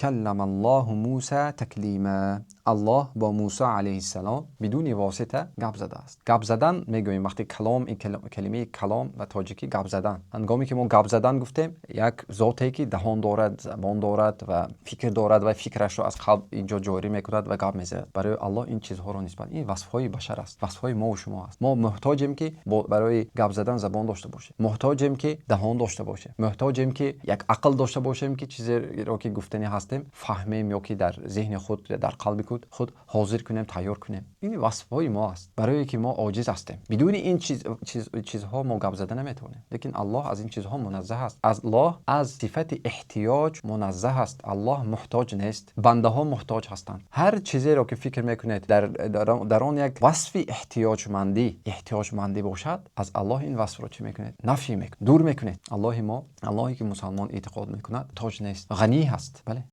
كلم الله موسى تكليما. Аллоҳ бо Мусо алайҳиссалом бидуни восита гап задааст. Гап задан мегӯем вақте калом, ин калимаи калом ба тоҷикӣ гап задан. Ҳангоме ки мо гап задан гуфтем, як зоте ки даҳон дорад, забон дорад ва фикр дорад ва фикрашро аз қалб инҷо ҷорӣ мекунад ва гап мезанад. Барои Аллоҳ ин чизҳоро нисбат, ин васфҳои башар аст, васфҳои мову шумо аст. Мо муҳтоҷем, ки барои гап задан забон дошта бошем, муҳтоҷем, ки даҳон дошта бошем, муҳтоҷем, ки як ақл дошта бошем, ки чизеро ки гуфтанӣ ҳастем, фаҳмем ё ки дар зеҳни худ, дар қалби худ ҳозир кунем, тайёр кунем. Ин васфҳои мо аст, барое ки мо оҷиз ҳастем. Бидуни ин чизҳо мо гап зада наметавонем. Лекин Аллоҳ аз ин чизҳо муназзаҳ аст. Аллоҳ аз сифати эҳтиёҷ муназзаҳ аст. Аллоҳ муҳтоҷ нест, бандаҳо муҳтоҷ ҳастанд. Ҳар чизеро ки фикр мекунед, дар он як васфи эҳтиёҷмандӣ бошад, аз Аллоҳ ин васфро чӣ мекунед? Нафӣ мекунед, дур мекунед. Аллоҳи мо, Аллоҳе ки мусалмон эътиқод мекунад, муҳтоҷ нест, ғанӣ ҳаст. Бале.